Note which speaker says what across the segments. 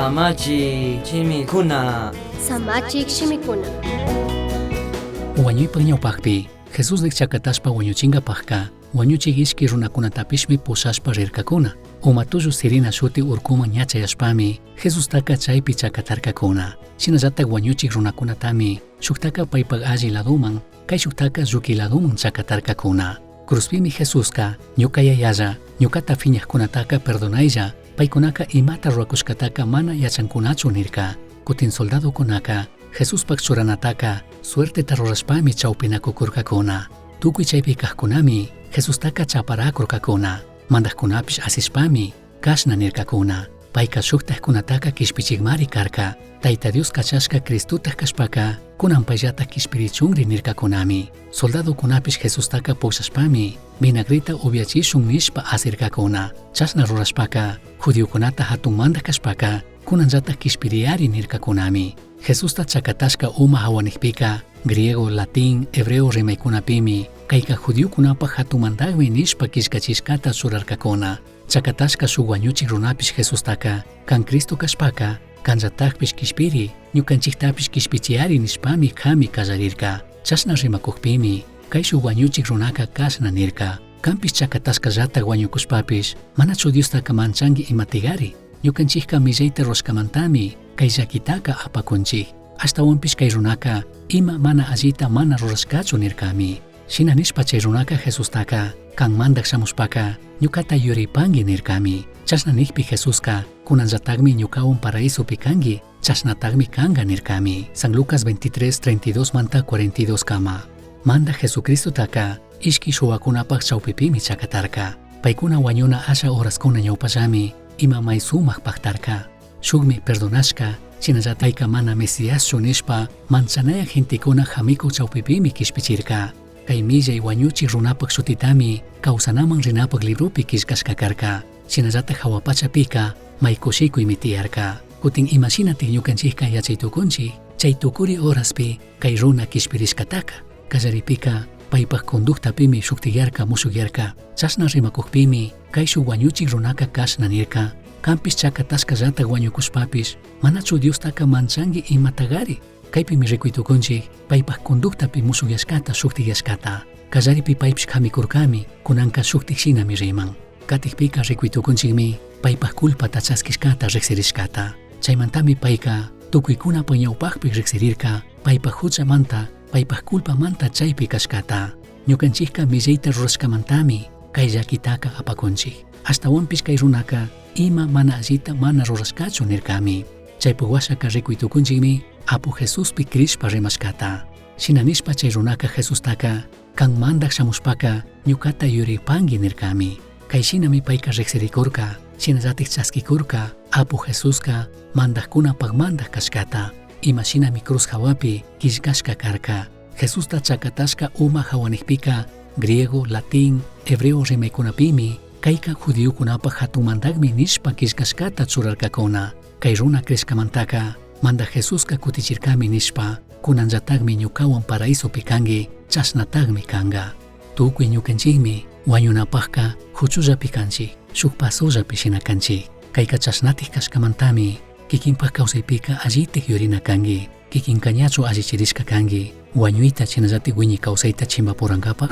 Speaker 1: Samachik shimikuna.
Speaker 2: Samachik shimikuna.
Speaker 3: Huañuipaj ñaupajpi, Jesús chacatashpa huañuchingapajca, huañuchij ishqui runacunatapishmi pushashpa rircacuna. Uma tullu sirina shuti urcuman ña chayashpami, Jesustaca chaipi chacatarcacuna. Shinallataj huañuchij runacunatami, shujtaca paipaj alli ladoman, caishujtaca lluqui ladoman chacatarcacuna. Cruzpimi Jesusca, ñuca yayalla, ñucata fiñajcunataca perdonailla, paicunaca imata ruracushcataca mana yachancunachu nirca. Cutin soldadocunaca, Jesuspaj churanataca, suerteta rurashpami chaupinacucurcacuna. Tucui chaipi cajcunami, Jesustaca chaparacurcacuna. Mandajcunapish asishpami, cashna nircacuna. Paica shujtajcunataca quishpichigmari carca. Taita Dios cachashca Cristotaj cashpaca, cunan paillataj quishpirichunri nircacunami. Soldadocunapish Jesustaca pushashpami, vinagreta upiachishun nishpa asircacuna. Chashna rurashpaca, judiocunata jatun mandaj cashpaca, cunanllataj quishpiriyari nircacunami. Jesusta chacatashca uma jahuanijpica, griego, latín, hebreo rimaicunapimi, caica judiocunapaj jatun mandajmi nishpa quillcachishcata churarcacuna. Chacatashca shuk huañuchij runapish Jesustaca, can Cristo cashpaca, canllatajpish quishpiri, ñucanchijtapish quishpichiyari nishpami jami callarirca. Chashna rimacujpimi, caishuj huañuchij runaca cashna nirca. Canpish chacatashcallata huañucushpapish, manachu Diostaca manchangui imatigari? Ñucanchijca millaita rurashcamantami cai llaquitaca apacunchij. Ashtahuanpish cai runaca ima mana allita mana rurashcachu nircami. Shina nishpa chay runaca Jesustaca, can mandaj shamushpaca, ñucata yuripangui nircami. Chashna nijpi Jesusca, cunanllatajmi ñucahuan paraísopi cangui, chashnatajmi canga nircami. San Lucas 23, 32 manta 42 kama. Mandaj Jesucristotaca, ishqui shuhuacunapaj chaupipimi chacatarca. Paicuna huañuna asha horascuna ñaupallami, ima may sumaj pajtarca. Shukmi perdonashca, shinallatayka mana Mesiaschu nishpa manchanaya gentecuna jamiku chaupipimi quishpichirca. Kay millay huañuchi runapaj shutitami causanaman rinapaj libropi quillcashca carca. Shinallataj jahua pachapika may kushikuymi tiyarca. Kutin imashinatik ñukanchikka yachay tukunchik, chay tukuri horaspi kay runa quishpirishcataka. Kallaripika paypaj conductapimi shuktiyarka mushukyarka. Chashna rimakukpimi kayshuk huañuchik runaka kashna nirka. Canpish chacatashcallata huañucushpapish, manachu Diostaka manchangui imatagari? Kaypimi rikuy tukunchik paypaj conductapi mushukyashkata shuktiyashkata. Kallaripi paypish jamikurkami, kunanka shuktik shinami riman. Katikpika rikuy tukunchikmi paypaj culpata chaskishkata riksirishkata. Chaymantami payka tukuykunapa ñawpajpi riksirirka paypaj huchamanta, paypaj culpamanta chaypi kashkata. Ñukanchikka millayta rurashkamantami kay llakitaka apakunchik. Ashtawanpish kay runaka ima mana allita mana rurashkachu nirkami. Chaypuk washaka rikuy tukunchikmi Apu Jesuspi crishpa rimashkata. Shina nishpa chay runaka Jesustaka kan mandaj shamushpaka ñukata yuripangui nirkami. Kay shinami payka riksirikurka, shinallatik chaskikurka Apu Jesuska mandajkunapaj mandaj kashkata. Ima shinami cruz jawapi quillkashka karka. Jesusta chacatashka uma jawanijpika griego, latín, hebreo rimaykunapimi kayka judiokunapaj jatun mandajmi nishpa quillkashkata churarkakuna. Kay runa crishkamantaka mandaj Jesuska kutichirkami nishpa kunanllatakmi ñukawan paraisopi kanki, chashnatakmi kanka. Tukuy ñukanchikmi wañunapajka huchullapi kanchik, shuk pasollapi shina kanchik. Kayka chashnatik kashkamantami kikinpaj kawsaypika allitik yurina kanki, kikinka ñachu allichirishka kanki, wañuyta shinallatik wiñay kawsayta chimpapurankapaj.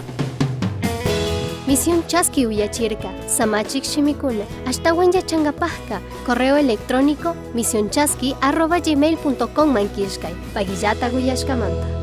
Speaker 2: Misión Chaski uyachirka, Samachik shimikuna, ashtawan yachangapajka, correo electrónico misionchaski@gmail.com man killkay, pagillata uyashkamanta.